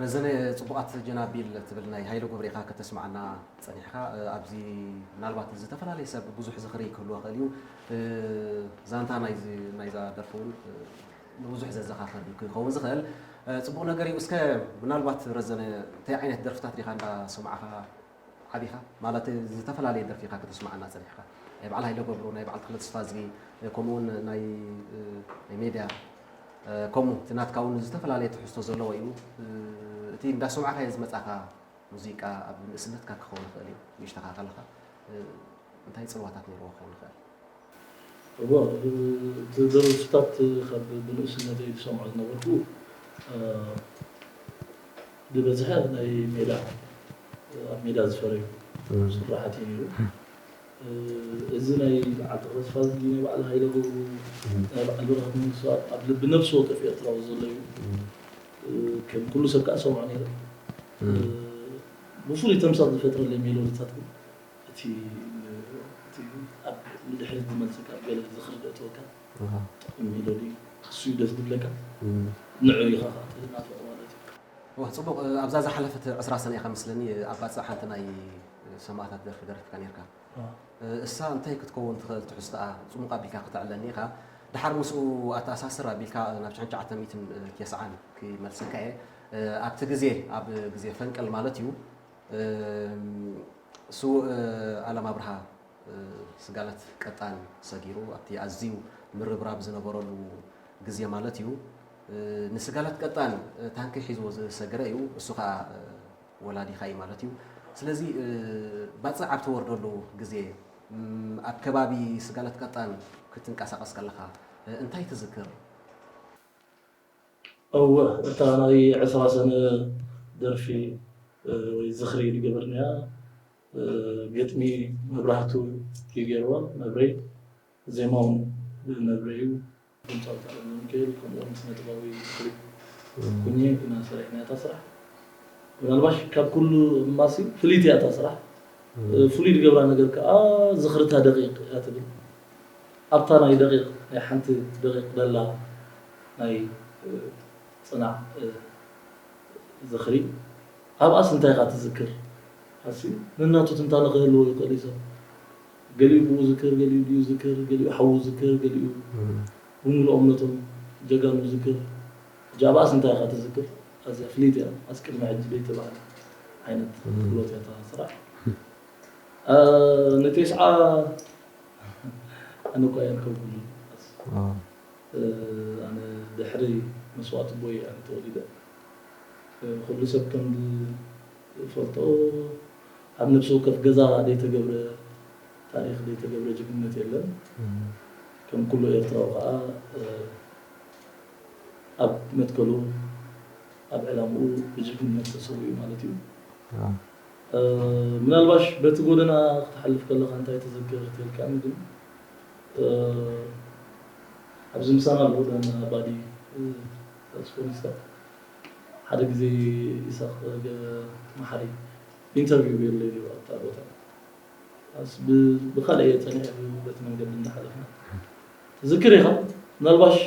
ረዘነ ጽቡቓት ጀናቢል ትብል ናይ ሃይለ ገብሩ ኢኻ ከተስምዓና ጸኒሕካ። እ፣ ኣብዚ ምናልባት ዝተፈላለየ ሰብ ብዙሕ ዝኽሪ ክህልዎ ይኽእል እዩ። እ፣ ዛንታ ናይዚ፣ ናይዛ ደርፊ እውን፣ እ፣ ንብዙሕ ዘዘኻኽር እዩ ክኸውን ዝኽእል። እ፣ ጽቡቕ ነገር እዩ። እስከ ምናልባት ረዘነ እንታይ ዓይነት ደርፍታት ዲኻ እንዳሰማዕኻ ዓቢኻ? ማለት ዝተፈላለየ ደርፊ ኢኻ ከተስምዓና ጸኒሕካ። ናይ በዓል ሃይለ ገብሩ፣ ናይ በዓል ተኽለ ተስፋዝጊ፣ እ፣ ከምኡ እውን ናይ፣ እ፣ ናይ ሜድያ፣ እ፣ ከምኡ እቲ ናትካ እውን ዝተፈላለየ ትሕዝቶ ዘለዎ እዩ። እ፣ እቲ እንዳሰማዕካዮ ዝመጻኻ ሙዚቃ ኣብ ንእስነትካ ክኸውን ይኽእል እዩ። ንእሽተኻ ከለኻ፣ እ፣ እንታይ ጽልዋታት ነይርዎ ክኸውን ይኽእል? እወ፣ እ፣ እቲ ደርፍታት ካብ ብንእስነተይ ዝሰምዖ ዝነበርኩ፣ እ፣ ዝበዝሐ ናይ ሜዳ፣ ኣብ ሜዳ ዝፈረዩ እም። ስራሓት እዩ ነይሩ። እ፣ እዚ ናይ በዓል ተኽለ ተስፋዝጊ፣ ናይ በዓል ሃይለ ገብሩ፣ እም። ናይ በዓል ብርሃኑ መንግስተኣብ ኣብ ልቢ ነፍሲ ወከፍ ኤርትራዊ ዘሎ እዩ። እም። እ፣ ከም ኩሉ ሰብ ከኣ ሰምዖ ነይረ። እም። እ፣ ብፍሉይ ተምሳጥ ዝፈጥረለይ ሜሎዲታት ግን እቲ፣ እቲ ኣብ ንድሕሪት ዝመልሰካ፣ ኣብ ገለ ዝኽሪ ዘእትወካ ኣሃ። ጥዑም ሜሎዲ፣ እሱ እዩ ደስ ዝብለካ። እም። ንዑ ኢኻ ከኣ ትናፍቕ ማለት እዩ። ዋህ፣ ጽቡቕ። ኣብዛ ዝሓለፈት ዕስራ ሰነ ኢኻ መስለኒ ኣብ ባጽዕ ሓንቲ ናይ ሰማእታት ደርፊ ደሪፍካ ነይርካ። ኣዎ። እሳ እንታይ ክትከውን ትኽእል ትሕዝቶኣ ጽሙቕ ኣቢልካ ክተዕለኒ ኢኻ። ድሓር ምስኡ ኣተኣሳስር ኣቢልካ ናብ ሽሕን ትሽዓተ ሚእትን ተስዓን ክመልሰካ እየ። ኣብቲ ግዜ፣ ኣብ ግዜ ፈንቅል ማለት እዩ፣ ስዉእ ኣለም ኣብርሃ እ፣ ስጋለት ቀጣን ሰጊሩ፣ ኣብቲ ኣዝዩ ምርብራብ ዝነበረሉ ግዜ ማለት እዩ። እ፣ ንስጋለት ቀጣን፣ እ፣ ታንኪ ሒዝዎ ዝሰገረ እዩ። እሱ ኸኣ፣ እ፣ ወላዲኻ እዩ ማለት እዩ። ስለዚ፣ እ፣ ባጽዕ ኣብ ትወርደሉ ግዜ፣ እም፣ ኣብ ከባቢ ስጋለት ቀጣን ክትንቀሳቐስ ከለኻ፣ እ፣ እንታይ ትዝክር? እወ፣ እታ ናይ ዕስራ ሰነ ደርፊ፣ እ፣ ወይ ዝኽሪ ዝገበርናያ፣ እ፣ ግጥሚ መብራህቱ እዩ ገይርዋ፣ መብረይ፣ ዜማውን ብመብረይ እዩ። ድምፃዊ ተኣለመ ሚካኤል፣ ከምኡ እውን ስነ ጥበባዊ ዝኽሪ እም። ኩኜ ኢና ሰሪሕና እታ ስራሕ። ምናልባሽ ካብ ኩሉ እማሲ ፍልይቲ እያ እታ ስራሕ። እም። እ፣ ፍሉይ ዝገብራ ነገር ከዓ ዝኽርታ ደቂቕ እያ ትብል። ኣብታ ናይ ደቂቕ፣ ናይ ሓንቲ ደቂቕ ደላ ናይ፣ እ፣ ጽናዕ፣ እ፣ ዝኽሪ፣ ኣብኣስ እንታይ ኢኻ ትዝክር? ኣሲ ነናቱ ትንታነ ክህልዎ ይኽእል እዩ ሰብ። ገሊኡ ብኡ ዝክር፣ ገሊኡ ብኡ ዝክር፣ ገሊኡ ሓዉ ዝክር፣ ገሊኡ እም። ብምሉኦም ነቶም ጀጋኑ ዝክር። ሕጂ ኣብኣስ እንታይ ኢኻ ትዝክር? ኣዝያ ፍልይቲ እያ። ኣስ ቅድሚ ሕጂ ዘይተባህለ ዓይነት እም። ክእለት እያ እታ ስራሕ። እ፣ ንቴስዓ ኣነ እኳ ኣይርከብኩሉን። ኣዎ። እ፣ ኣነ ድሕሪ መስዋእቲ ኣቦይ ኣነ ተወሊደ። እ፣ ኩሉ ሰብ ከም ዝፈልጦ ኣብ ነፍሲ ወከፍ ገዛ ዘይተገብረ ታሪኽ፣ ዘይተገብረ ጅግንነት የለን። እም። ከም ኩሉ ኤርትራዊ ከኣ፣ እ፣ ኣብ መትከሉ፣ ኣብ ዕላምኡ ብጅግንነት ተሰዊኡ ማለት እዩ። ኣዎ። እ፣ ምናልባሽ በቲ ጎደና ክትሓልፍ ከለኻ እንታይ ትዝክር ተልካኒ ግን፣ እ፣ ኣብዚ ምሳና ኣሎ ደን ኣባዲ፣ እ፣ ሳክስፎኒስታ። ሓደ ግዜ ኢሳቅ ገ-፣ መሓሪ ኢንተርቪው ገይሩለይ ነይሩ ኣብታ ቦታ። ኣስ ብ-፣ ብኻልእ እየ ጸኒሐ በቲ መንገዲ እንዳሓለፍና። ትዝክር ኢኻ? ምናልባሽ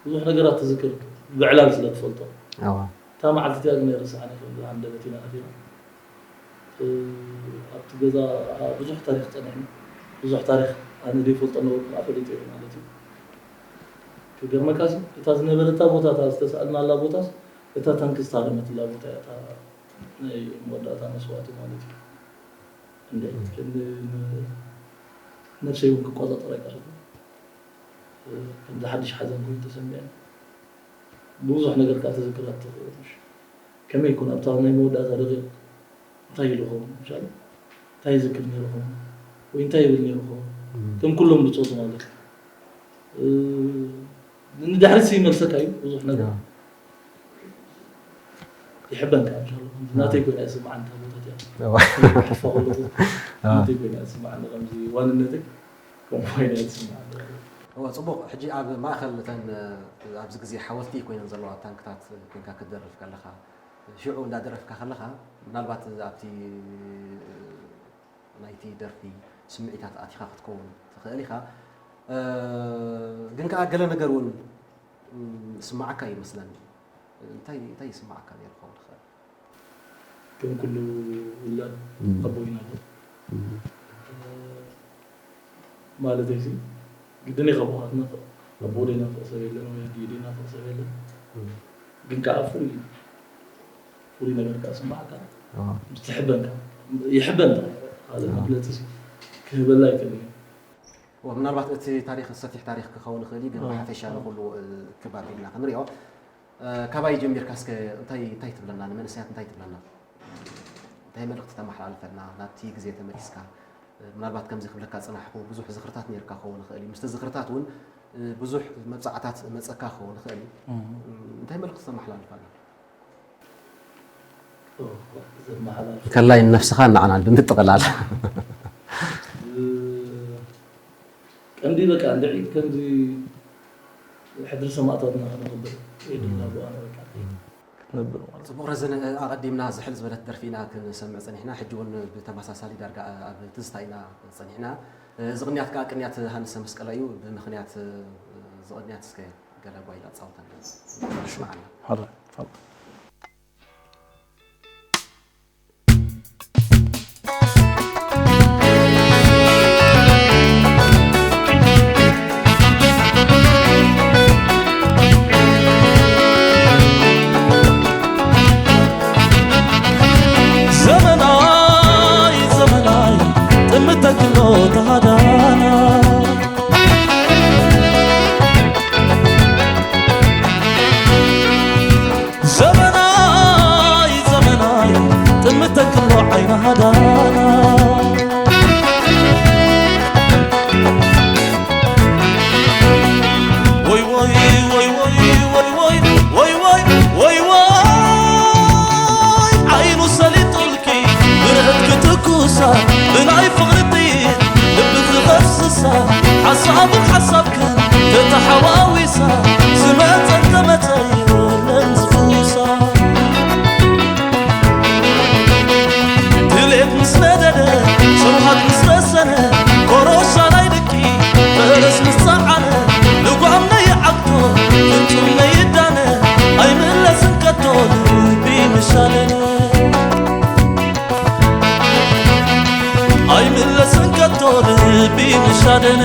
ብዙሕ ነገራት ትዝክር፣ ብዕላል ስለ ትፈልጦ። ኣዋ። እታ መዓልቲ እቲኣ ግን ኣይርስዓን እየ፣ ከምዚ ሃንደበት ኢና ኣቲና። እ፣ ኣብቲ ገዛ ብዙሕ ታሪኽ ጸኒሕና። ብዙሕ ታሪኽ ኣነ ዘይፈልጦ ነበርኩ፣ ኣፈሊጠ እየ ማለት እዩ። ክገርመካሲ፣ እታ ዝነበረታ ቦታ፣ እታ ዝተሳእልናላ ቦታስ፣ እታ ታንኪ ዝተሃረመትላ ቦታ እያ፣ እታ ናይ መወዳእታ መስዋእቲ ማለት እዩ። እንደ ክንዲ ነብሰይ እውን ክቆጻጸር ኣይቀረብኩ። ከምዚ ሓድሽ ሓዘን ኮይኑ ተሰሚዐ። ብዙሕ ነገር ከዓ ተዘክር ኣትኽእል። ከመይ ይኩን ኣብታ ናይ መወዳእታ ደቂቕ እንታይ ኢሉ ኸውን? ምሻሉ እንታይ ይዝክር ነይሩ ኸውን? ወይ እንታይ ይብል ነይሩ ኸውን? ከም ኩሎም ብጾቱ ማለት እዩ። ንድሕሪት ይመልሰካ እዩ ብዙሕ ነገር። ይሕበን ከዓ ምሻሉ ናተይ ኮይና ይስምዓን እታ ቦታት እያ። ሕፋ ከለኹ ናተይ ኮይና ይስምዓን ከምዚ ዋንነተይ ከምኡ ኮይና ይስምዓን። እወ፣ ጽቡቕ። ሕጂ ኣብ ማእከል እተን፣ ኣብዚ ግዜ ሓወልቲ ኮይነን ዘለዋ ታንክታት ኮይንካ ክትደርፍ ከለኻ፣ ሽዑ እንዳደረፍካ ከለኻ፣ ምናልባት ኣብቲ ናይቲ ደርፊ ስምዒታት ኣቲኻ ክትከውን ትኽእል ኢኻ። እ፣ ግን ከኣ ገለ ነገር እውን፣ እም፣ ስምዓካ እዩ መስለኒ። እንታይ፣ እንታይ ይስምዓካ ነይሩ ክኸውን ይኽእል? ከም ኩሉ ውላድ እም። ኣቦ ይናፍቕ። እም። እ፣ ማለተይ ሲ፣ ግድን እዩ ካብ ኣቦኻ ትናፍቕ። ኣቦ ዘይናፍቕ ሰብ የለን፣ ወይ ኣዲኡ ዘይናፍቕ ሰብ የለን። እም። ግን ከኣ ፍሉይ፣ ፍሉይ ነገር ከኣ ስምዓካ። ኣዎ። ምስ ትሕበን ከኣ፣ ይሕበን ከኣ። ካልእ ኣዎ። መግለጺ ሲ ክህበላ ኣይክእልን እዩ። እወ፣ ምናልባት እቲ ታሪኽ ሰፊሕ ታሪኽ ክኸውን ይኽእል እዩ፣ ግን ኣዎ። ብሓፈሻ ንኹሉ፣ እ፣ ክብ ኣቢልና ክንሪኦ። እ፣ ካባይ ጀሚርካ እስከ እንታይ፣ እንታይ ትብለና? ንመንእሰያት እንታይ ትብለና? እንታይ መልእኽቲ ተመሓላልፈልና? ናብቲ ግዜ ተመሊስካ፣ እ፣ ምናልባት ከምዚ ክብለካ ዝጸናሕኩ ብዙሕ ዝኽርታት ነይርካ ክኸውን ይኽእል እዩ። ምስቲ ዝኽርታት እውን፣ እ፣ ብዙሕ መብጻዕታት መጸካ ክኸውን ይኽእል እዩ። እም። እ፣ እንታይ መልእኽቲ ተመሓላልፈልና? ኦ፣ ዘመሓላልፍ። ከላይ ንነፍስኻ ንዓናን ብምጥቕላል። እ፣ ቀንዲ በቃ እንድዒ ከምዚ ሕድሪ ሰማእታትና ክነኽብር የድልና ብኣነ በቃ። ክትነብር ማለት እዩ። ጽቡቕ ረዘነ፣ ኣቐዲምና ዝሕል ዝበለት ደርፊ ኢና ክንሰምዕ ጸኒሕና። ሕጂ እውን ብተመሳሳሊ ዳርጋ ኣብ ትዝታ ኢና ጸኒሕና። እዚ ቅንያት ከኣ ቅንያት ሃንሰ መስቀለ እዩ። ብምኽንያት እዚ ቅንያት እስከ ገለ ጓይላ ኣጻውተና። ንስምዓና። ሕራይ፣ ተፋضل። ዘመናይ፣ ዘመናይ፣ ጥምት ተክሎ ተሃዳና። ዘመናይ፣ ዘመናይ፣ ጥምት ተክሎ ዓይና ሃዳና። ወይ ወይ፣ ወይ ወይ፣ ወይ ወይ፣ ወይ ወይ፣ ወይ ወይ፣ ዓይኑ ሰሊጡልኪ ብርዕድ ክትኩሳ፣ ብናይ ፍቕሪ ጥይት ልቢ ዝኸስሳ፣ ሓሳብን ሓሳብክን ተተሓዋዊሳ፣ ዝመጸን ከመጸ የለን ዝፍውሳ። ድሌት ምስ ነደደ፣ ሸውሃት ምስ ረሰነ፣ ኮሮሻ ናይ ደቂ ፈረስ ምስ ጸዓነ፣ ልጓም ነይዓግቶ፣ ፍጹም ነይዳነ፣ ኣይምለስን ከቶ ልቢ ምሻለነ። ኣይምለስን ከቶ ልቢ ምሻደነ።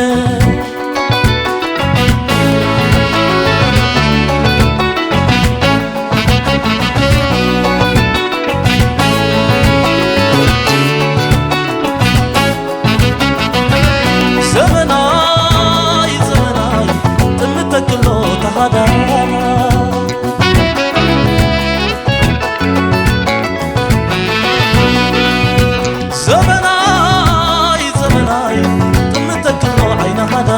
ዘመናይ፣ ዘመናይ፣ ጥምት ተክሎ ተሃዳና። ዘመናይ፣ ዘመናይ፣ ጥምት ተክሎ ዓይና ሃዳ።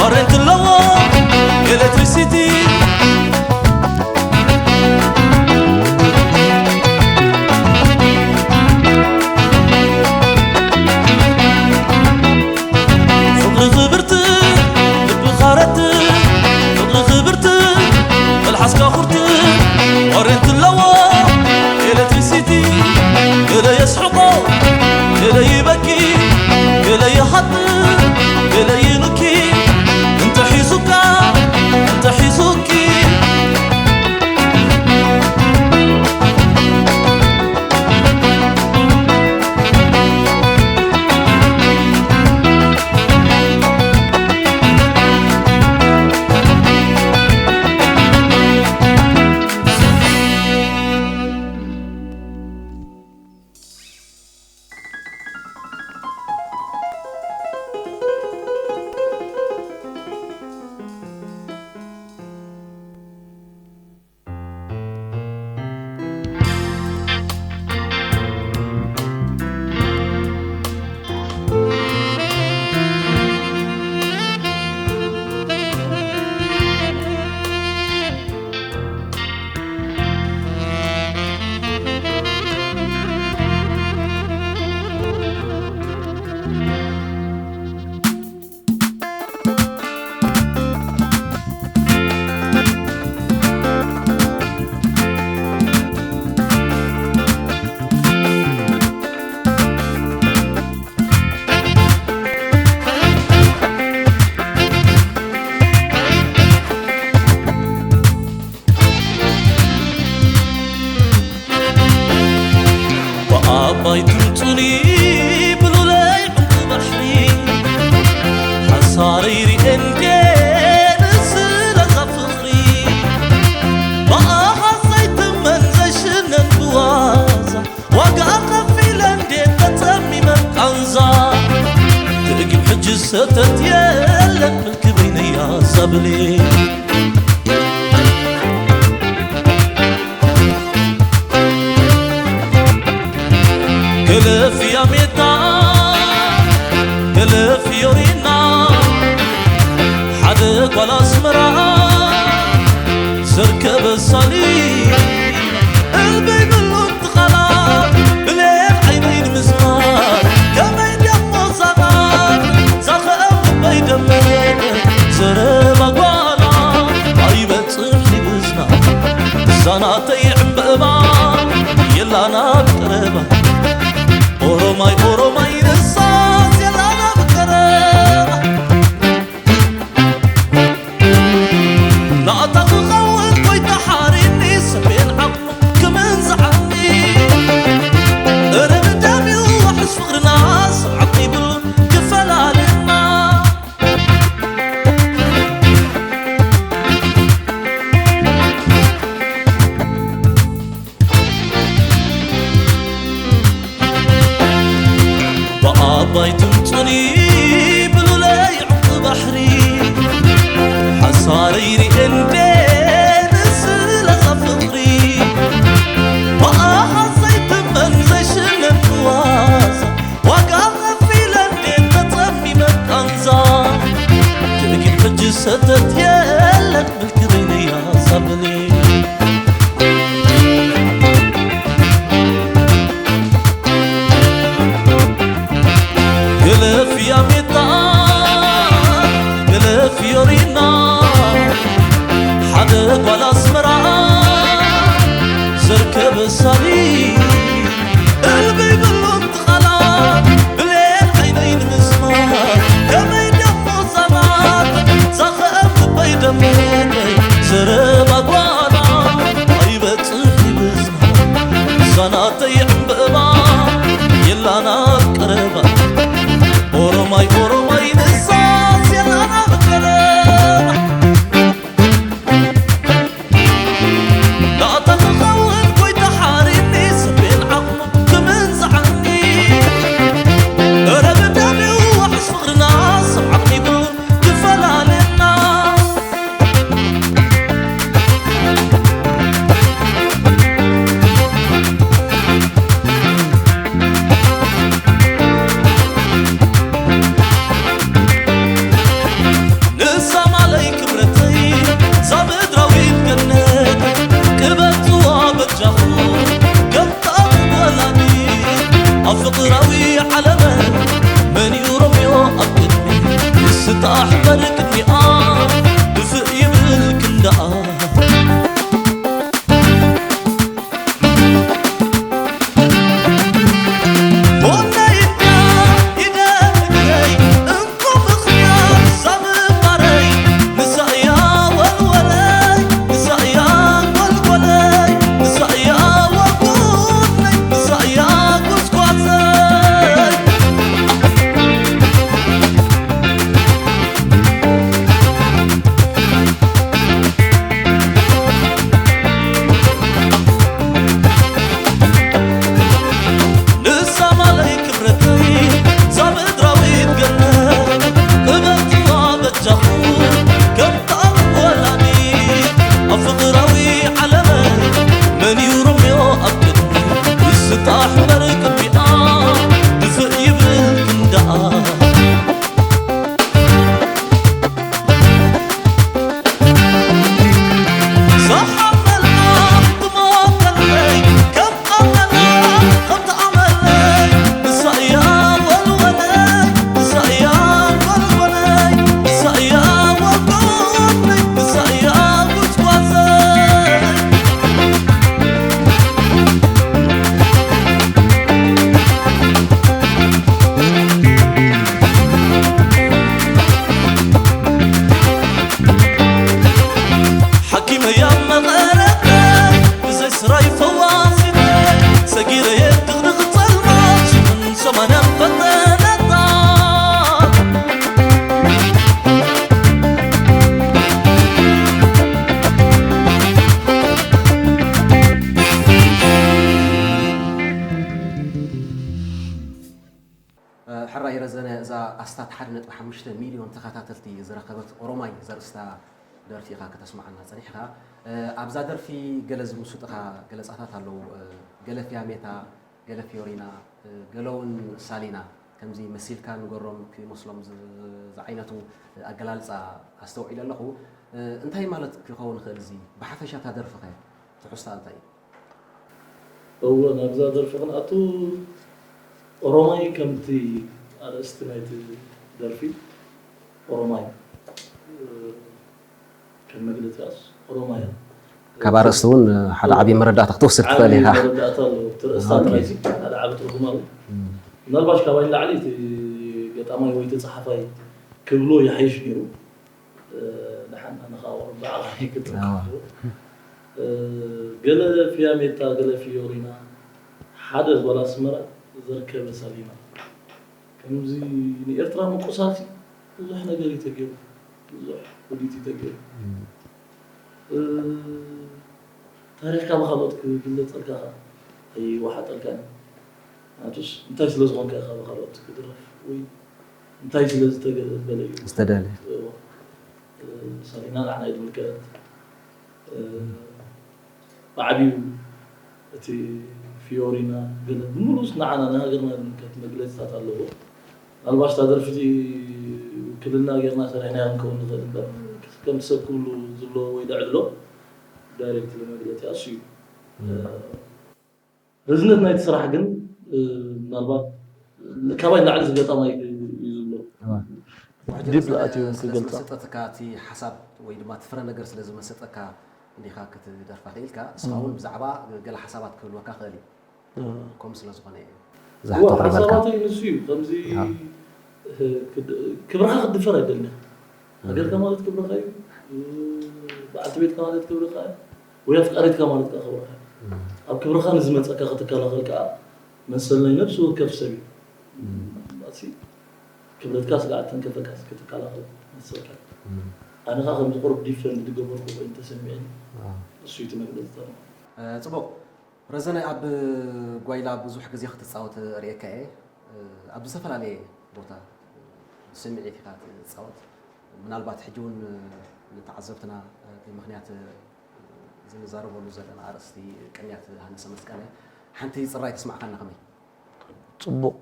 ኦሬንት ኣለዎ ኤሌክትሪሲቲ። ፍቕሪ ክብርቲ ልቢ ኻረቲ፣ ፍቕሪ ክብርቲ መልሓስካ ኩርቲ። ኦሬንት ኣለዎ ኤሌክትሪሲቲ። ገለ የስሕቆ፣ ገለ ይበኪ፣ ገለ ይሃጥእ፣ ገለ ይንኪ። እንተ ሒዙካ፣ እንተ ሒዙኪ። ብኣባይ ትምጹኒ ብሉለይ ዕንቁ ባሕሪ፣ ሓሳረይ ሪኤ እንዴ ንስለዛ ፍቕሪ። ብኣሃዝ ዘይትመን ዘይሽነን ብዋዛ፣ ዋጋ ከፊለ እንዴ ተጸሚመ ቃንዛ። ትእግም ሕጂ ሰተት የለን ምልኪ በይነያ ዛብሌ። ገለ ፊያሜታ፣ ገለ ፊዮሪና፣ ሓደ ጓል ኣስመራ ዘርከበ ሳሊ፣ እልበይ ብሉ እቲ ቃላ፣ ብሌን ዓይነይ ንምዝማር፣ ከመይ ድያ ሞዛና፣ ዛኸ እምበይ ደመቀ፣ ዘረባ ጓላ ኣይበጽሕ ይብዝና። እዛ ናተይ ዕምበባ የላና ብቀረባ። ኦሮማይ ኦሮማይ ንሳስ የላና ብቀረባ። ናታ ክኸውን ጎይታ ሓሪኒ ሰሜን ዓቕሙ ክምንዝዓኒ። እረ ደም ይዋሕስ ፍቕርና ሰብ ዓቕሚ ይብሉን ክፈላልና። ብኣባይ ትምጹኒ ብሉለይ ዕንቁ ባሕሪ፣ ሓሳረይ ሪኤ እንዴ ንስለዛ ፍቕሪ። ብኣሃዝ ዘይትመን ዘይሽነን ብዋዛ፣ ዋጋ ከፊለ እንዴ ተጸሚመ ቃንዛ። ትእግም ሕጂ ሰተት የለን ምልኪ በይነያ ዛብሌ። ገለ ፊያሜታ፣ ገለ ፊዮሪና፣ ሓደ ጓል ኣስመራ ዘርከበ ሳሊ፣ እልበይ ብሉ እቲ ቃላ፣ ብሌን ዓይነይ ንምስማር፣ ከመይ ደሞ ዛናት፣ ዛኸ እምበይ ደመቀ፣ ዘረባ ጓላ ኣይበጽሕ ይብዝና። ዛናተይ ዕምበባ የላና ቀረባ። ኦሮማይ ኦሮማይ ንሳስ የላና ቀረባ። ናታ ክኸውን ጎይታ ሓሪኒ ሓደ ነጥቢ ሓሙሽተ ሚልዮን ተኸታተልቲ ዝረኸበት ኦሮማይ ዘርእስታ ደርፊ ኢኻ ከተስምዓና ጸኒሕካ። እ፣ ኣብዛ ደርፊ ገለ ዝምስጡኻ ገለጻታት ኣለዉ። እ፣ ገለ ፊያሜታ፣ ገለ ፊዮሪና፣ እ፣ ገለ እውን ሳሊና፣ ከምዚ መሲልካ ንገሮም ክመስሎም ዝ-፣ ዝዓይነቱ ኣገላልጻ ኣስተውዒለ ኣለኹ። እ፣ እንታይ ማለት ክኸውን ይኽእል እዚ? ብሓፈሻ እታ ደርፊኸ ትሕዝቶኣ እንታይ እዩ? እወ፣ ናብዛ ደርፊ ክንኣቱ፣ ኦሮማይ ከምቲ ኣርእስቲ ናይቲ ደርፊ፣ ኦሮማይ፣ እ፣ ከም መግለጺኣስ ኦሮማይ። ካብ ኣርእስቲ እውን ሓደ ዓቢ መረዳእታ ክትወስድ ዓቢ ትኽእል ኢኻ። መረዳእታ ኣለዎ። እቲ ርእስታ ኦኬ። ጥራይ ሓደ ዓቢ ትርጉም ኣለዎ። እም። ምናልባሽ ካባይ ንላዕሊ እቲ ገጣማይ ወይ እቲ ጸሓፋይ ክብሎ ይሓይሽ ነይሩ። እ፣ ደሓን ኣነ ኸኣ ወረዳ ዓባይ ክትረክቦ። ኣዋ። እ፣ ገለ ፊያሜታ፣ ገለ ፊዮሪና፣ ሓደ ጓል ኣስመራ ዘርከበ ሳሊና። ከምዚ ንኤርትራ ምቁሳልሲ ብዙሕ ነገር እዩ ተገይሩ። ብዙሕ ውዲት እዩ ተገይሩ። እም። እ፣ ታሪኽካ ብኻልኦት ክግለጸልካ ኸኣ ኣይወሓጠልካን እዩ። ምኽንያቱስ እንታይ ስለ ዝኾንካ ኢኻ ብኻልኦት ክድረፍ ወይ እንታይ ስለ ዝተገበለ እዩ? ዝተዳለየ። እዎ። እ፣ ሳሊና ንዓና እዩ ዝምልከት። እ፣ ብዓቢኡ እቲ ፊዮሪና ገለ ብምሉኡስ ንዓና ንሃገርና ዝምልከት መግለጺታት ኣለዎ። ምናልባሽ እታ ደርፊ እቲ ውክልና ጌርና ሰሪሕናያ ክንከውን ንኽእል እምበር፣ ከምቲ ሰብ ክብሉ ዝብሎ ወይ ዘዕልሎ ዳይሬክትሊ መግለጺኣ እሱ እዩ። እም። እ፣ ርዝነት ናይቲ ስራሕ ግን፣ እ፣ ምናልባት ካባይ ንላዕሊ ዝገጣማይ እዩ ዝብሎ። እዋ። ውሕጅ ዲፕ ስለ-፣ ኣትዩ ስለ ክገልጻ። ዝመሰጠትካ እቲ ሓሳብ ወይ ድማ እቲ ፍረ ነገር ስለ ዝመሰጠካ እንዲኻ ክትደርፋ ክኢልካ፣ ንስኻ እውን ብዛዕባ ገለ ሓሳባት ክህልወካ ክእል እዩ። እዋ። ከምኡ ስለ ዝኾነ እዩ። እዋ፣ ዝሓተኹ ይበልካ። ሓሳባተይ ንሱ እዩ። ከምዚ፣ እዋ። እ፣ ክድ-፣ ክብርኻ ክትድፈር ኣይደልን። ሃገርካ ማለት ክብርኻ እዩ። እ፣ በዓልቲ ቤትካ ማለት ክብርኻ እዩ። ወይ ኣፍቃሪትካ ማለት ከኣ ክብርኻ እዩ። እም። ኣብ ክብርኻ ንዝመጸካ ክትከላኸል ከኣ መሰል ናይ ነፍሲ ወከፍ ሰብ እዩ። እም። እምበኣሲ ክብረትካ ስጋዕ ተንከፈካስ ክትከላኸል መሰልካ እዩ። እም። ኣነ ከኣ ከምዚ ቁሩብ ዲፈንድ ዝገበርኩ ኮይኑ ተሰሚዕኒ። ኣዎ። እሱ እዩ እቲ መግለጺ ተርማ። እ፣ ጽቡቕ። ረዘነ፣ ኣብ ጓይላ ብዙሕ ግዜ ክትጻወት ርእየካ እየ። ኣብ ዝተፈላለየ ቦታ ብስምዒት ኢኻ ትጻወት። ምናልባት ሕጂ እውን ንተዓዘብትና ብምኽንያት እዚ ንዛረበሉ ዘለና ኣርእስቲ ቅንያት ሃንሰ መስቀለ ሓንቲ ጽራይ ተስማዕካና ከመይ? ጽቡቕ።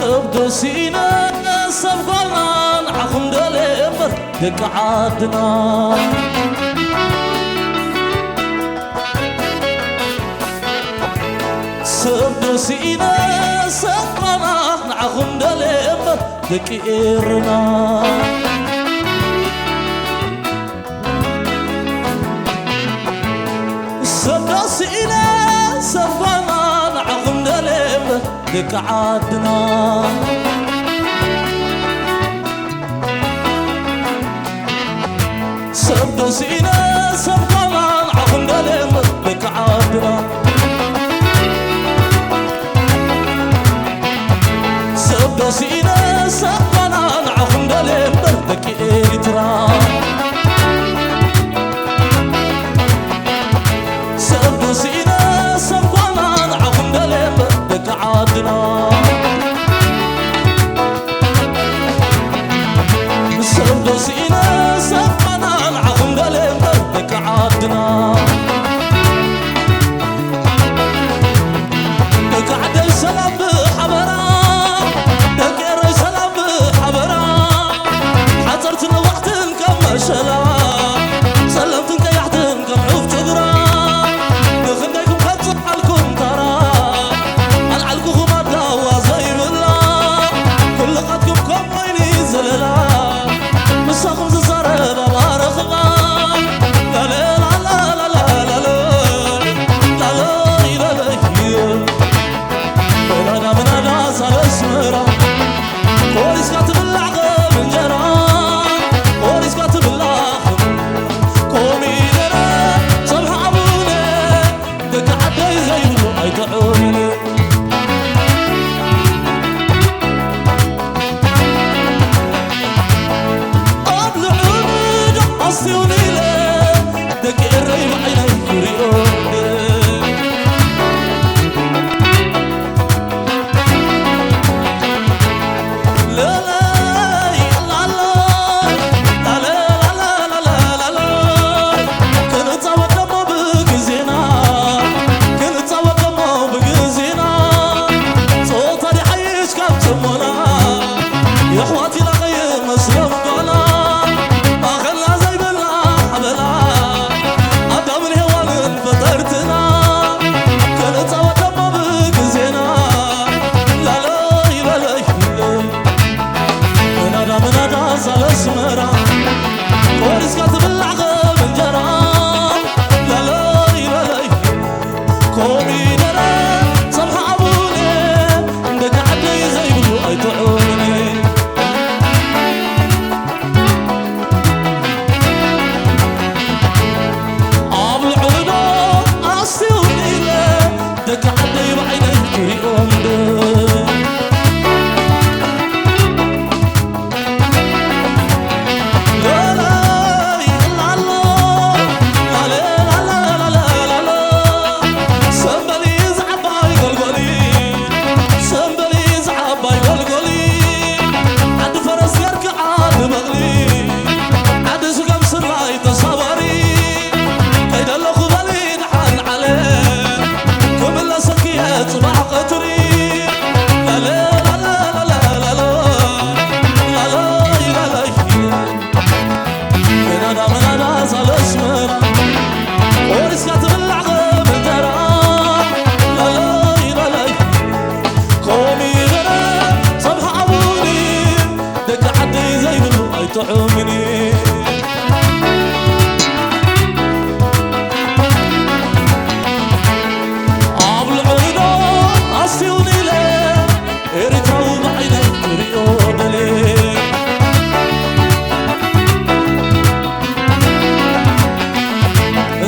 እብዶ ስኢነ ሰብ ጓልና ንዓኹም ደልየ እምበር ደቂ ዓድና። ሰብ ዶ ስኢነ ሰብ ጓና ንዓኹም ደልየ እምበር ደቂ ኤርና። ሰብ ዶ ስኢነ ሰብ ጓና ንዓኹም ደልየ እምበር ደቂ ዓድና። ሰብ ዶ ስኢነ ሰብ ጓና ንዓኹም ደልየ እምበር ደቂ ዓድና። ሰብ ዶ ስኢነ ሰብ ጓና ንዓኹም ደልየ እምበር ደቂ ኤርትራ። ሰብ ዶ ስኢነ ሰብ ጓና ንዓኹም ደልየ እምበር ደቂ ዓድና። ሰብ ዶ ስኢነ ሰብ ጓና ንዓኹም ደልየ እምበር ደቂ ዓድና። ደቂ ዓደይ ሰላም ብሓበራ፣ ደቂ ኤረይ ሰላም ብሓበራ። ሓጸርትን ነዋሕትን ከም መሸላ፣ ጸለምትን ቀያሕትን ከም ዑፍ ጭጉራ። ንኽንደይኩም ከብጽሓልኩም ታራ፣ ኣልዓልኩኹም ኣዳዋ ዘይብላ። ኩልኻትኩም ከም ወይኒ ዘለላ፣ ምሳኹም ዝዛረብ ኣባረኽባ። ላላላላላ፣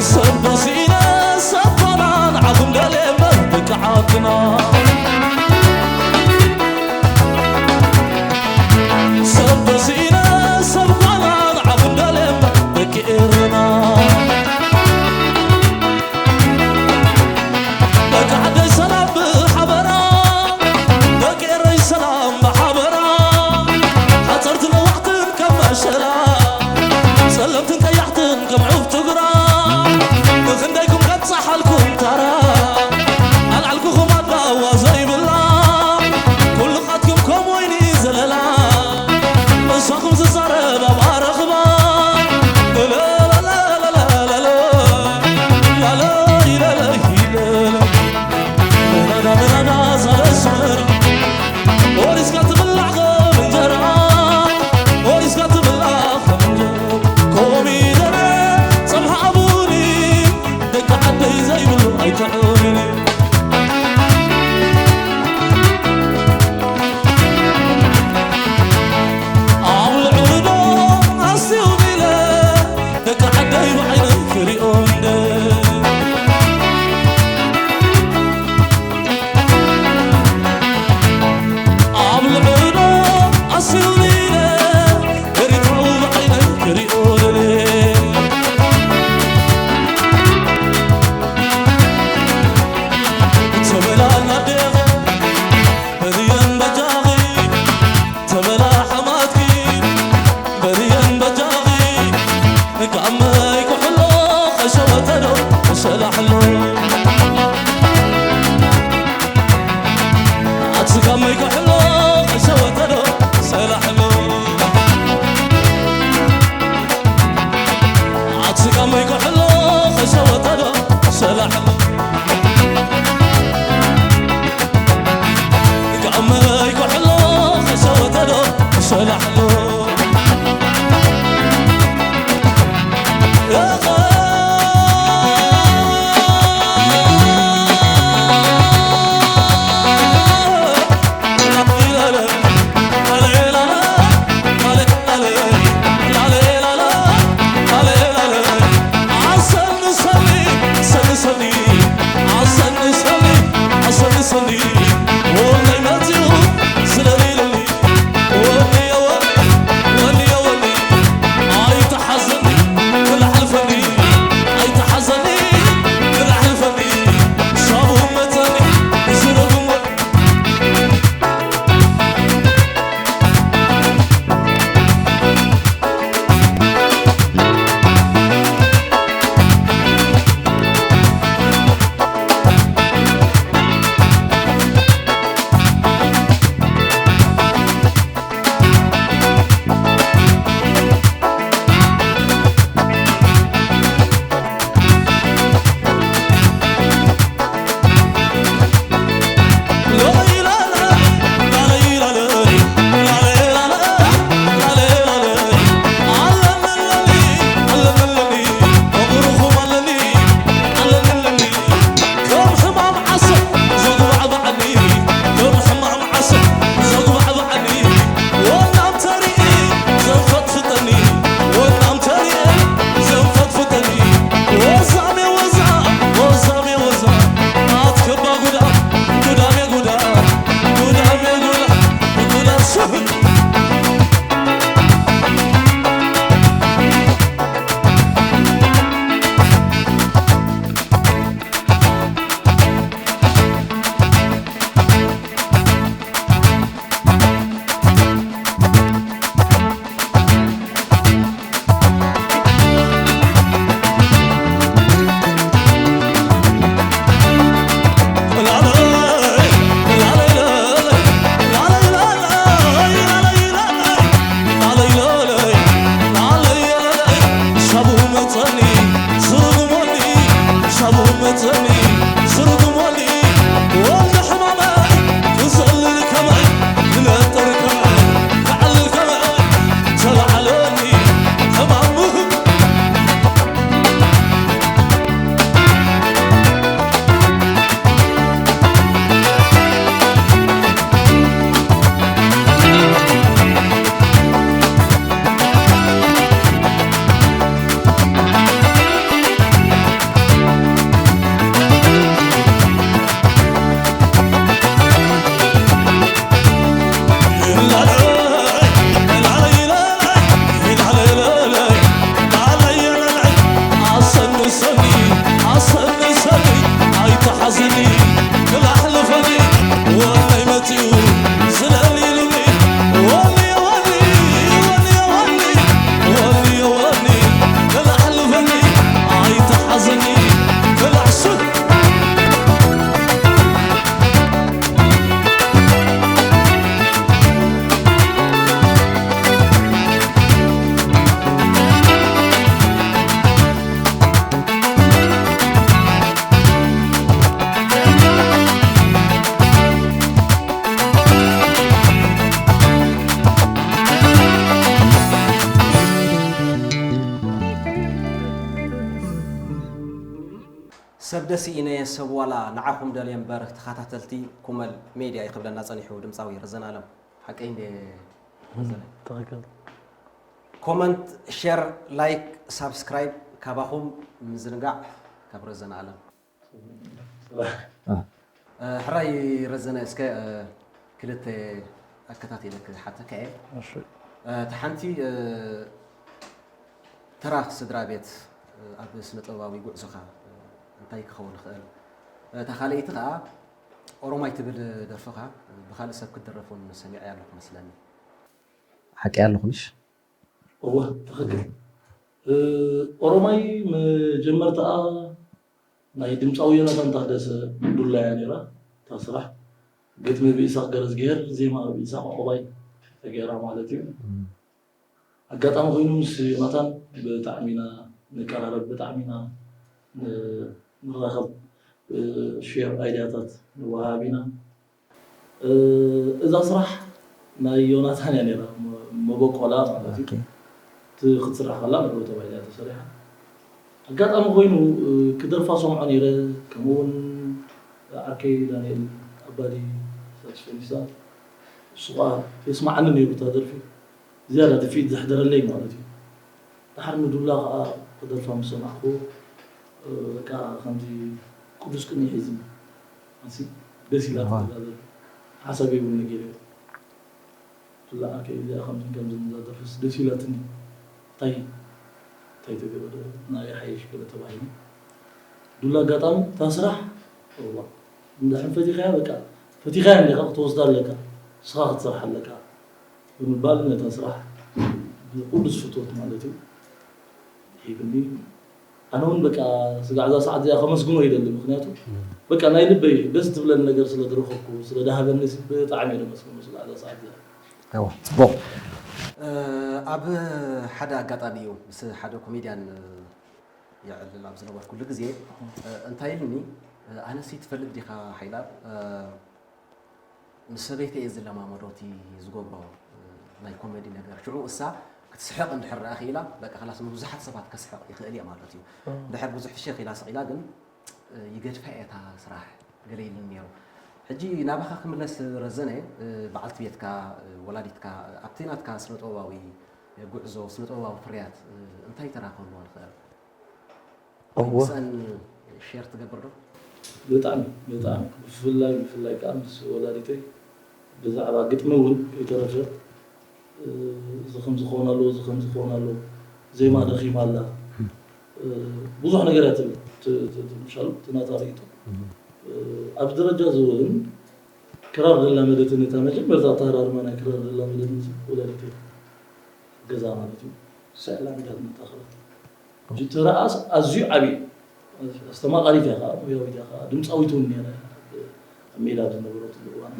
ሰብ ደሲነ ሰብ ጓና ንዓኹም ደልየ እምበር ደቂ ዓድና። ሰብ ደሲነ ሰብ ጓና ንዓኹም ደልየ እምበር ደቂ ኤረና። ደቂ ዓደይ ሰላም ብሓበራ፣ ደቂ ኤረይ ሰላም ብሓበራ። ሓፀርትን ነዋሕትን ከም መሸላ፣ ጸለምትን ቀያሕትን ከም ዑፍ ትግራ። ንኽንደይኩም ከብጽሓልኩም ታራ፣ ኣልዓልኩኹም ኣድላዋ ዘይብላ። ኩሉ ኻትኩም ከም ወይኒ ዘለላ፣ ምሳኹም ዝዛረብ ኣብ ኣረኽባ። ላላ፣ ላላ፣ ላላ፣ ላላ፣ ላላ፣ ላላ። ምናዳ ምናዳ ዛለ ኣስመራ፣ ወሪስካ ትብላዕ ከም እንጀራ፣ ወሪስካ ትብላዕ ከም እንጀራ። ኮሚደረ ጸብሒ ኣቡኒ፣ ደቂ ዓደይ ዘይብሉ ኣይትዕብኒ። ኣብ ልዕሊ ዶ ኣስቲውኒ ኢለ፣ ደቂ ዓደይ ብዓይነይ ክሪኦ እንደ። ኣብ ልዕሊ ዶ ኣስቲውኒ ኢለ፣ ኤሪትራዊ ብዓይነይ ክሪኦ ደልየ። ተበላ ናደኸ በልየን በጃኺ፣ ተበላ ሓማትኪ፣ በልየን በጃኺ፣ ጋመይ ኩሕሎ፣ ከሸወተዶ፣ ከሸላሕሎ። ኣቲ ጋመይ ኩሕሎ፣ ከሸወተዶ፣ ከሸላሕሎ። ኣቲ ጋመይ ኩሕሎ፣ ከሸወተዶ፣ ከሸላሕሎ። ጋመይ ኩሕሎ፣ ከሸወተዶ፣ ከሸላሕሎ። ሰብ ደስ ኢነ ሰብ ዋላ ንዓኹም ደልየ እምበር ተኸታተልቲ ኩመል ሜድያ ይኽብለና ጸኒሑ ድምጻዊ ረዘን ኣለም። ሓቀይ እንዴ ረዘነ? ትኽክል። ኮመንት፣ ሼር፣ ላይክ፣ ሳብስክራይብ ካባኹም ምዝንጋዕ ካብ ረዘን ኣለም። ሕራይ ረዘነ እስከ ክልተ ኣከታቲለ ክሓተካ እየ። እታ ሓንቲ ተራ ስድራ ቤት ኣብ ስነ ጥበባዊ ጉዕዞኻ እንታይ ክኸውን ይኽእል? እታ ካልኣይቲ ኸዓ ኦሮማይ ትብል ደርፍኻ ብኻልእ ሰብ ክትድረፍ እውን ሰሚዐያ ኣለኹ መስለኒ። ሓቂ ኣለኹ ምሽ? እወ ትኽክል። ኦሮማይ መጀመርታኣ ናይ ድምፃዊ ዮናታን ታደሰ ዱላ እያ ነይራ እታ ስራሕ። ግጥሚ ብኢሳቅ ገረዝግሄር፣ ዜማ ብኢሳቅ ዕቁባይ ተገይራ ማለት እዩ። ኣጋጣሚ ኮይኑ ምስ ዮናታን ብጣዕሚ ኢና ንቀራረብ፣ ብጣዕሚ ኢና ንራኸብ፣ ሼር ኣይድያታት ንወሃሃብ ኢና። እዛ ስራሕ ናይ ዮናታን እያ ነይራ፣ መበቆላ ማለት እዩ። እቲ ክትስራሕ ከላ ንዕኡ ተባሂላ እያ ተሰሪሓ። ኣጋጣሚ ኮይኑ ክደርፋ ሰምዖ ነይረ፣ ከምኡ እውን ዓርከይ ዳንኤል ኣባዲ ሳክስፎኒስታ እሱ ከዓ የስማዓኒ ነይሩ እታ ደርፊ። ዝያዳ ድፍኢት ዘሕደረለይ ማለት እዩ። ደሓር ንዱላ ከዓ ክደርፋ ምስ ሰማዕኩ በቃ ከምዚ ቅዱስ ቅኒ ሒዝኒ ኣንሲ ደስ ኢላ ትዛረብ ሓሳብ የብልኒ ገለ ዱላ ዓርከይ እዚኣ ከምዚ ከምዚ እዛ ደርፍስ ደስ ኢላትኒ እንታይ እንታይ ተገበረ ናይ ሓይሽ ገለ ተባሂሉ ዱላ ኣጋጣሚ እታ ስራሕ እዋ እንድሕን ፈቲኻያ በቃ ፈቲኻያ እንዲኻ ክትወስዳ ኣለካ ንስኻ ክትሰርሓ ኣለካ ብምባል ነታ ስራሕ ብቅዱስ ፍትወት ማለት እዩ ሂብኒ። ኣነ እውን በቃ ስጋዕ እዛ ሰዓት እዚኣ ከመስግኖ ይደሊ፣ ምክንያቱ በቃ ናይ ልበይ ደስ ትብለኒ ነገር ስለ ዝረኸብኩ ስለ ዝሃበኒ ብጣዕሚ እየ ዘመስግኖ ስጋዕ እዛ ሰዓት እዚኣ። እዋ ጽቡቕ። ኣብ ሓደ ኣጋጣሚ እዩ ምስ ሓደ ኮሜድያን የዕልል ኣብ ዝነበርኩሉ ግዜ እንታይ ኢሉኒ፣ ኣነሲ ትፈልጥ ዲኻ ሓይላ ምስ ሰበይተይ እየ ዝለማመዶ እቲ ዝገብሮ ናይ ኮሜዲ ነገር። ሽዑ እሳ ክትስሕቕ እንድሕር ደኣ ክኢላ በቃ ከላስ ንብዙሓት ሰባት ከስሕቕ ይኽእል እየ ማለት እዩ። እንድሕር ብዙሕ ፍሽኽ ኢላ ስቕ ኢላ ግን ይገድፋ እየ እታ ስራሕ ገለ ኢሉኒ ነይሩ። ሕጂ ናባኻ ክምለስ ረዘነ፣ በዓልቲ ቤትካ፣ ወላዲትካ ኣብቲ ናትካ ስነ ጥበባዊ ጉዕዞ ስነ ጥበባዊ ፍርያት እንታይ ተራ ክህልዎ ይኽእል? እወ። ምስኣን ሼር ትገብር ዶ? ብጣዕሚ ብጣዕሚ ብፍላይ ብፍላይ ከዓ ምስ ወላዲተይ ብዛዕባ ግጥሚ እውን ከይተረፈ እዚ ከምዚ ክኸውን ኣለዎ እዚ ከምዚ ክኸውን ኣለዎ ዜማ ደኺማ ኣላ ብዙሕ ነገር እያ ትብል ምሻሉ እቲ ናታ ርእቶ ኣብዚ ደረጃ እዚ እውን ክራር ዘላመደትኒ እታ መጀመርታ ኣተሃራርማ ናይ ክራር ዘላመደትኒ ወላዲተይ ገዛ ማለት እዩ ንሳ እያ ላሚዳትኒ እታ ክራር ሕጂ እቲ ረኣስ ኣዝዩ ዓብዪ ኣስተማቓሪት እያ ከዓ ሙያዊት እያ ከዓ ድምፃዊት እውን ነይራ እያ ኣብ ሜዳ ኣብ ዝነበረትሉ እዋን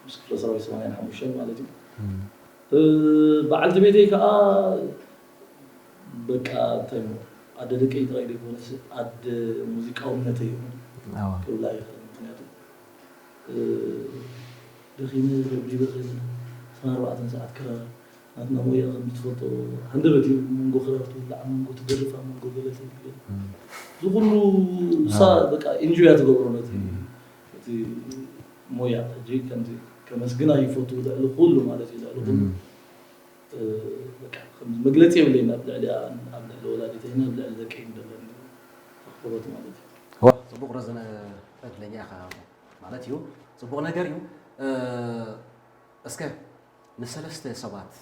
ምስ ክፍለ ሰራዊት ሰማንያን ሓሙሽተን ማለት እዩ በዓልቲ ቤተይ ከዓ በቃ እንታይ እሞ ኣደ ደቀይ ጥራይ ዘይኮነስ ኣደ ሙዚቃውነተይ እውን ክብላ ይኽእል ምክንያቱ ደኺመ ደብዲበ ከይበለ ዕስራን ኣርባዕተን ሰዓት ክራር ናትና ሞያ ከም ትፈልጦ ሃንደበት እዩ መንጎ ክራር ትውላዕ መንጎ ትደርፍ ኣብ መንጎ ገለ ትብል እዚ ኩሉ እሳ በቃ ኢንጆያ ትገብሮ ነቲ እቲ ሞያ ሕጂ ከምዚ ከመስግና ይፈቱ ልዕሊ ኩሉ ማለት እዩ ልዕሊ ኩሉ በቃ ከም መግለፂ የብለይን ኣብ ልዕሊኣ ኣብ ልዕሊ ወላዲተይን ኣብ ልዕሊ ደቀይን ዘለኒ ኣኽብሮት ማለት እዩ። ዋ ፅቡቕ ረዘነ ዕድለኛ ኢኻ ማለት እዩ። ፅቡቕ ነገር እዩ። እስከ ንሰለስተ ሰባት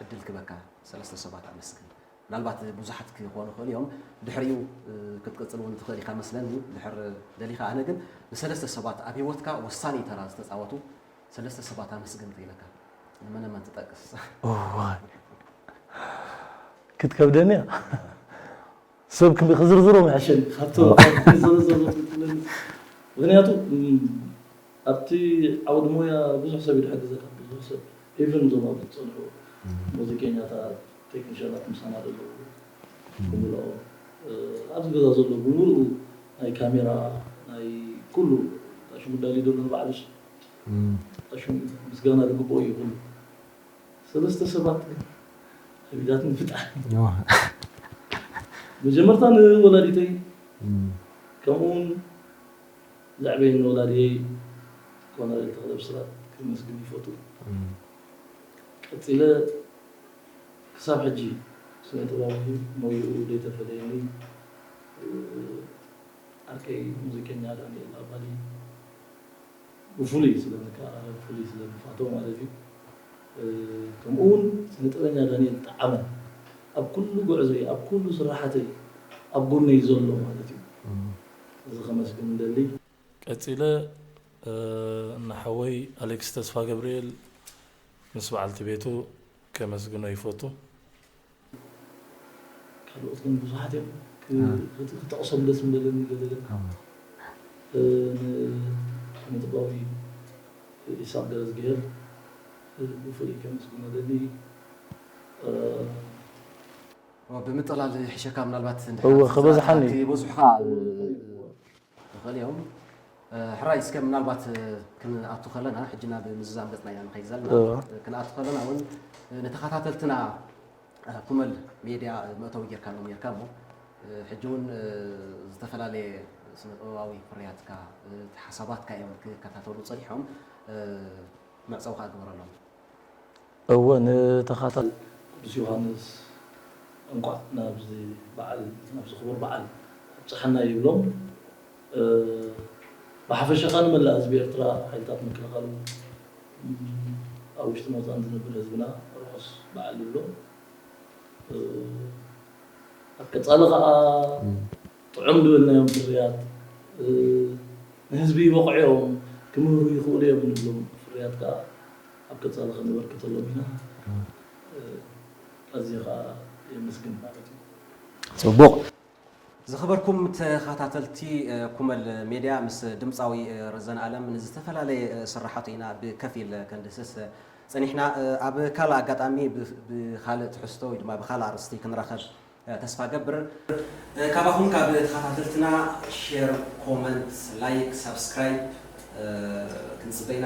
ዕድል ክበካ ሰለስተ ሰባት ኣመስግን። ምናልባት ብዙሓት ክኾኑ ይኽእሉ እዮም። ድሕሪኡ ክትቅፅል እውን ትኽእል ኢኻ መስለኒ ድሕር ደሊኻ። ኣነ ግን ንሰለስተ ሰባት ኣብ ህይወትካ ወሳኒ ተራ ዝተፃወቱ ሰለስተ ሰባት ኣመስግን ትኢለካ ንመነመን ትጠቅስ? እዋይ ክትከብደኒ እያ። ሰብ ክዝርዝሮ ምሕሸኒ ካብቶ ምክንያቱ ኣብቲ ዓውዲ ሞያ ብዙሕ ሰብ እዩ ዝሕግዘካ ብዙሕ ሰብ ኢቨን እዞም ኣብ ዝፀንሑ ሙዚቀኛታት ቴክኒሻናት ምሳና ዘለዉ ብምልኦም ኣብዚ ገዛ ዘሎ ብምልኡ ናይ ካሜራ ናይ ኩሉ ሽሙ ዳሊ ዘሎ ንባዕሉስ ሽሙ ምስጋና ዝግብኦ እዩ ኩሉ ሰለስተ ሰባት ግን ከቢዳትኒ ብጣዕሚ መጀመርታ ንወላዲተይ ከምኡ እውን ዘዕበየኒ ወላድየይ ኮነሬል ተኽለ ብስራት ክመስግን ይፈቱ። ቀፂለ ክሳብ ሕጂ ስነ ጥበባዊ ሞይኡ ዘይተፈለየኒ ዓርከይ ሙዚቀኛ ዳንኤል ኣባዲ ብፍሉይ ስለ ንቀራረብ፣ ብፍሉይ ስለ ንፋቶ ማለት እዩ። ከምኡ እውን ስነ ጥበበኛ ዳንኤል ጠዓመ ኣብ ኩሉ ጉዕዞይ፣ ኣብ ኩሉ ስራሓተይ ኣብ ጎነይ ዘሎ ማለት እዩ። እዚ ከመስግን እንደሊ። ቀፂለ ንሓወይ ኣሌክስ ተስፋ ገብርኤል ምስ በዓልቲ ቤቱ ከመስግኖ ይፈቱ። ካልኦት ግን ብዙሓት እዮም። ክጠቕሶም ደስ ምበለኒ ገለገለ ንጥበባዊ ኢሳቅ ገረዝግሄር ብፍሉይ ከመስግኖ ደሊ። ብምጥላል ሕሸካ ምናልባት እወ፣ ክበዝሓኒ። ብዙሕካ ንኽእል እዮም። ሕራይ እስከ ምናልባት ክንኣቱ ከለና ሕጂ ናብ ምዝዛም ገፅና ኢና ንኸይድ ዘለና። ክንኣቱ ከለና እውን ንተኸታተልትና ኩመል ሜድያ መእተዊ ጌርካሎም ኔርካ እሞ ሕጂ እውን ዝተፈላለየ ስነ ጥበባዊ ፍርያትካ ሓሳባትካ እዮም ክከታተሉ ፀኒሖም። መዕፀዊ ከዓ ግበረሎም። እወ ንተኻታል ቅዱስ ዮሃንስ እንቋዕ ናብዚ በዓል ናብዚ ክቡር በዓል ኣብፀሐና ይብሎም። ብሓፈሻ ከዓ ንመላእ ህዝቢ ኤርትራ ሓይልታት ምክልኻሉ ኣብ ውሽጥን ወፃእን ዝነብር ህዝብና ርሑስ በዓል ይብሎ። ኣብ ቀፃሊ ከዓ ጥዑም ዝበልናዮም ፍርያት ንህዝቢ ይበቕዑ እዮም ክምህሩ ይኽእሉ እዮም እንብሎም ፍርያት ከዓ ኣብ ቀፃሊ ከነበርክተሎም ኢና። ኣዝየ ከዓ የመስግን ማለት እዩ። ፅቡቕ። ዝኸበርኩም ተኸታተልቲ ኩመል ሜድያ ምስ ድምፃዊ ረዘን ኣለም ንዝተፈላለየ ስራሓቱ ኢና ብከፊል ክንድህስስ ፀኒሕና። ኣብ ካልእ ኣጋጣሚ ብካልእ ትሕዝቶ ወይ ድማ ብካልእ ኣርእስቲ ክንራኸብ ተስፋ ገብር። ካባኹም ካብ ተኸታተልትና ሼር፣ ኮመንት፣ ላይክ፣ ሳብስክራይብ ክንፅበይና።